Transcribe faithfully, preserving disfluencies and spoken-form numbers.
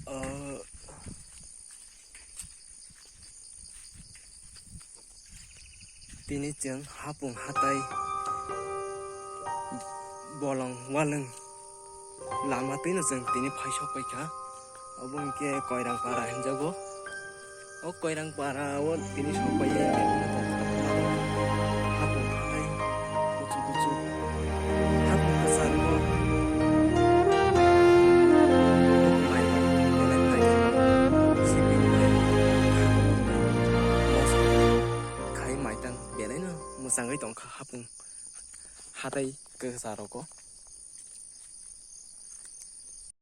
Ah, tini chwng hapung hatai bolong walwng lama twino chwng tini phai sok paikha. Obo hwnkhe Koirang para hinjago. O Koirang para o tini sok pai hapung hatai kuchuk kuchuk hapung kwcharo. Khai maitang belaino mwchangwi tongkha hapung hatai kwcharogo.